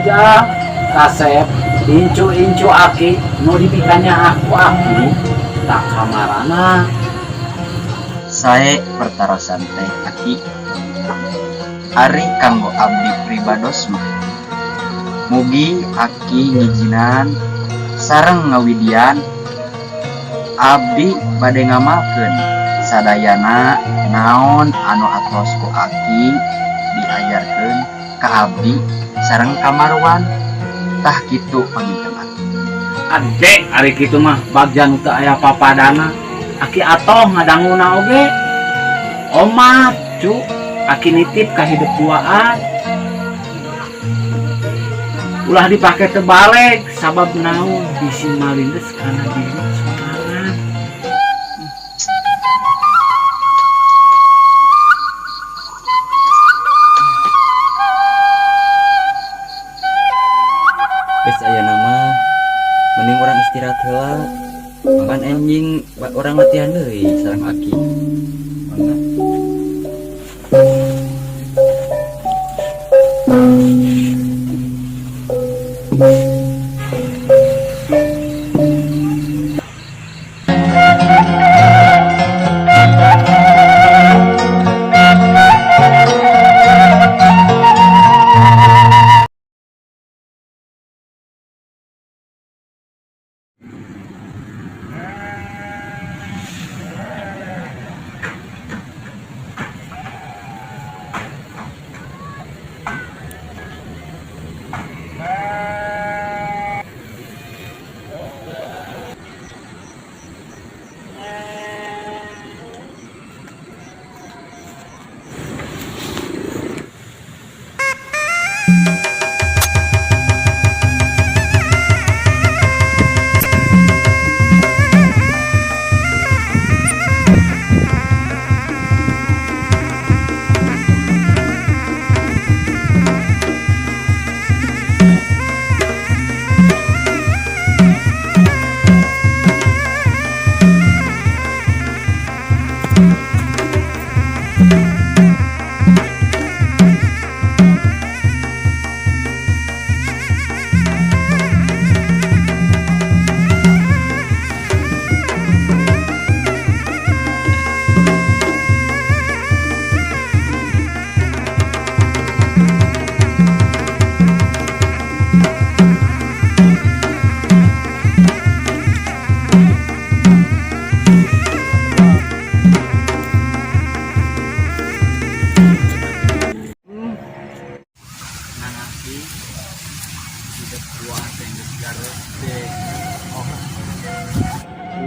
Ujang, Kasep, incu-incu aki nu dipikanya aku aki tak kamarana. Sae pertarosan teh aki. Ari kanggo abdi pribados mah. Mugi aki ngijinan sareng ngawidian abdi bade ngamalkeun sadayana naon anu atos ku aki diajarkeun ka abdi sareng ka Marwan tah kitu panginten aki. Ade ari kitu mah bagja nu teu aya papadana. Aki atoh ngadanguna oge. Omat cu, aki nitip ka hidup duaan. Ulah dipake terbalik sabab naon bisi malindes kana diri sorangan. Geus aya nama mending urang istirahat heula. Pan enjing urang latihan deui sareng aki. Mangga.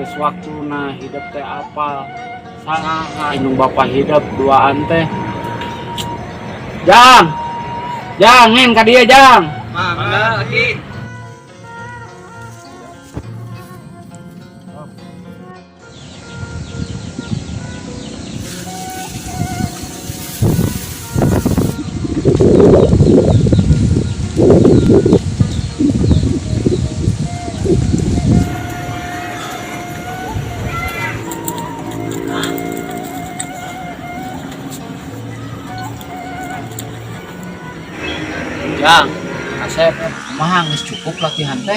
Geus waktuna hidup teh apa saha indung bapa hidup duaan teh. Jang, jang ngin ka dieu jang. Mangga aki. Jang, Asep, kumaha geus cukup latihan teh?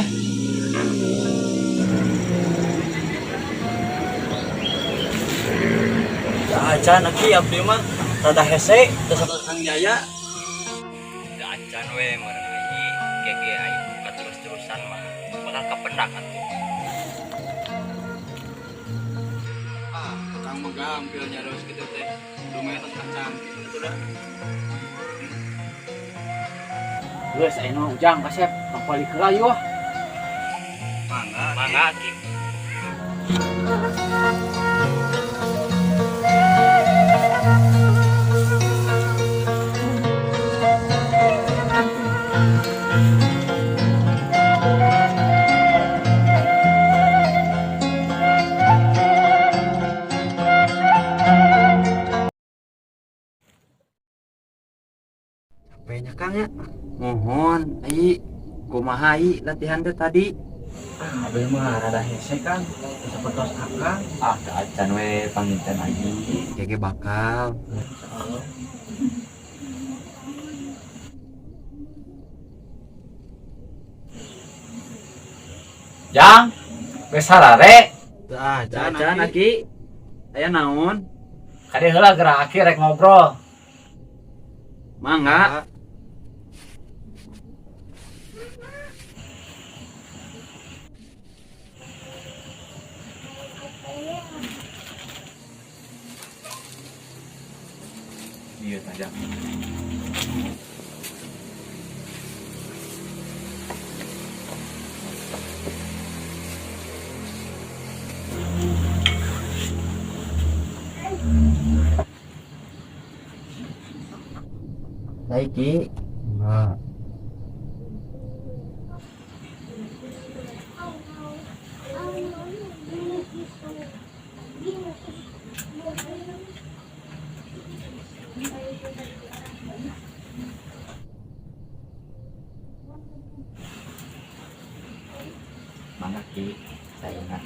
Acan aki abdi mah rada hese teu satos Kang Jaya. Teu acan we meureun ayi gege aing buka terus-terusan mah bakal kapendak atuh. Ah, Kang mah gampil nyaros kitu teh. Lumayan tos kacang kitu dah. Geus ayeuna Ujang Kasep, balik heula yeuh. Mangga. Mangga aki. Capeknya Kang ya. Mohon, ai kumaha ai latihan teh tadi? Ah, abdi mah rada hese Kang, teu sapertos akang. Ah, teu acan we panginten ai. Gege bakal. Insyaallah. Jang, geus sarare. Tah, Acan Aki. Aya naon? Kade heula geura Aki rek ngobrol. Mangga. Iya tah Jang. Baik Ki. Enggak. Mangga Ki, saya ingat.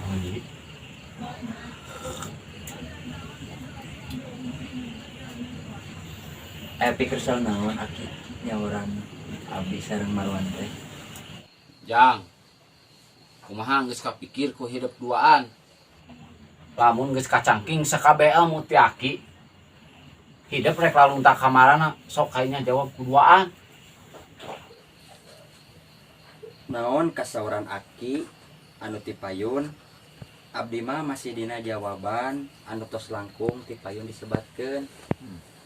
Oh, iya. Aya pikir soal naon Aki nyauran abdi sareng Marwan teh. Jang, kumaha geus kapikir ku hidup duaan. Lamun geus kacangking sakabeh ilmu ti Aki. Hidup rek lalunta kamarana sok kayaknya jawab ku duaan. Naon kasauran Aki anu ti payun? Abdi mah masih dina jawaban anu tos langkung ti payun disebatkeun.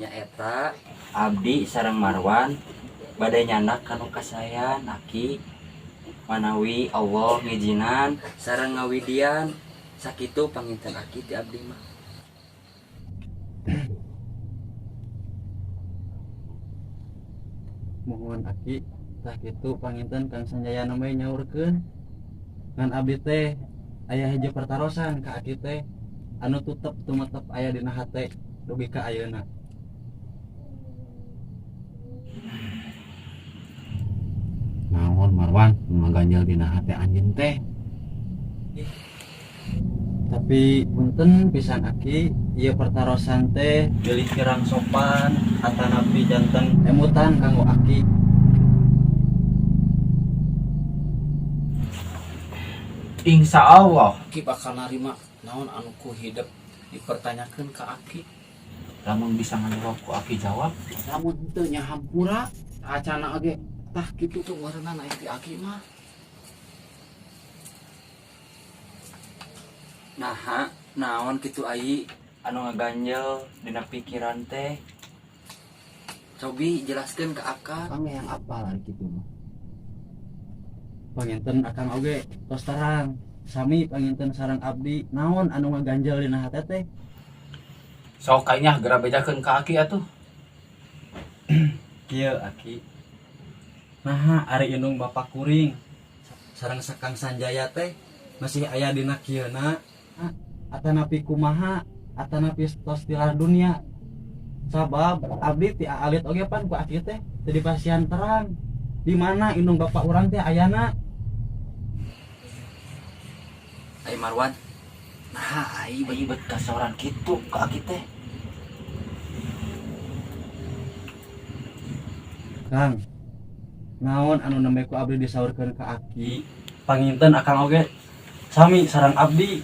Nyaeta abdi sareng Marwan bade nyandak kanu kasayan Aki manawi Allah ngijinan sareng ngawidian sakitu panginten Aki ti abdi mah. Mohon Aki tah kitu panginten Kang Sanjaya namanya nyaurkeun ngan abdi teh aya hiji pertarosan ka Aki teh anu tutep tumetep aya dina hate dugi ka ayeuna. Naon Marwan nu ngaganjel dina hate anjeun teh? Tapi punten pisan Aki, ieu pertarosan teh bilih kirang sopan atanapi janten emutan kanggo Aki. Insya Allah Aki bakal narima naon anu ku hidup dipertanyakeun ka Aki. Lamun bisa ngajawab ku Aki jawab, lamun henteu nya hampura acana oge tah kitu tuh warenan aya ti Aki mah. Naha naon kitu ai anu ngaganjel dina pikiran teh? Cobi jelaskeun ka Akang. Kang yang apal ari kitu mah. Panginten Akang oge tos terang sami panginten sareng abdi naon anu ngaganjel dina hate teh? Sok kayaknya geura bejakeun ka Aki atuh. Kieu Aki. Naha ari indung bapak kuring sareng Kang Sanjaya teh masih aya dina kieuna atanapi kumaha atanapi tos tilar dunia. Sabab abdi ti alit oge pan ku Aki teh teu dipasihan terang di mana indung bapak urang teh ayana. Ai Marwan, nah ai bet kasauran kitu ka Aki teh. Kang, naon anu nembe ku abdi disaurkeun ka Aki? Panginten Akang oge sami sareng abdi.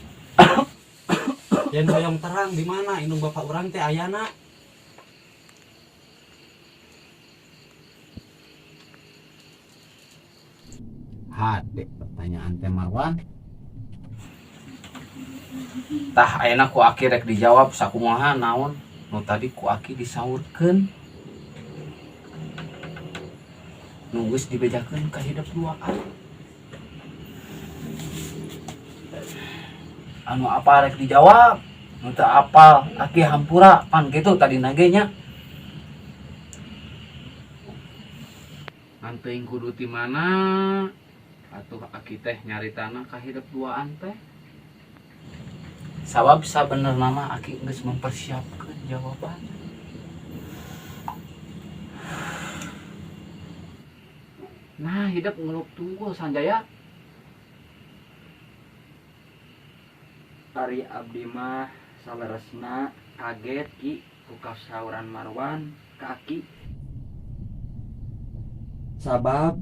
Yen hoyong terang di mana indung bapak urang teh ayana? Hade pertanyaan teh Marwan. Tah ayeuna ku Aki rek dijawab sakumaha naon nu tadi ku Aki disaurkeun. Nu geus dibejakeun ka hidup duaan. Anu apa rek dijawab, nu teu apal Aki hampura pan kitu tadi nage nya. Ngan teuing kudu ti mana atuh Aki teh nyaritana ka hidup duaan teh. Sabab sabenerna mah Aki geus mempersiapkeun jawaban. Nah, hidup ngelup tunggu Sanjaya. Ari abdi mah saleresna kaget Ki ku kasauran Marwan ka Aki. Sabab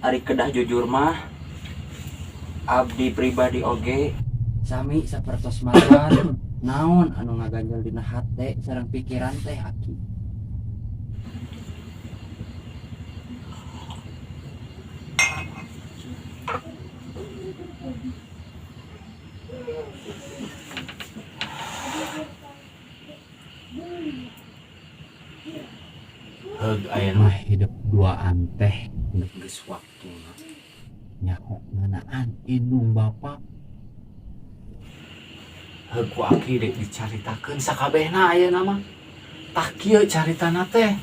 ari kedah jujur mah Abdi pribadi oge sami sapertos Marwan, naon anu ngaganjel dina hate sareng pikiran teh, Aki? Heug, ayeuna mah hidup duaan teh geus waktuna nyaho ngeunaan indung bapa. Heug, ku aki dek dicaritakeun sakabehna ayeuna mah. Tah, kieu caritana teh.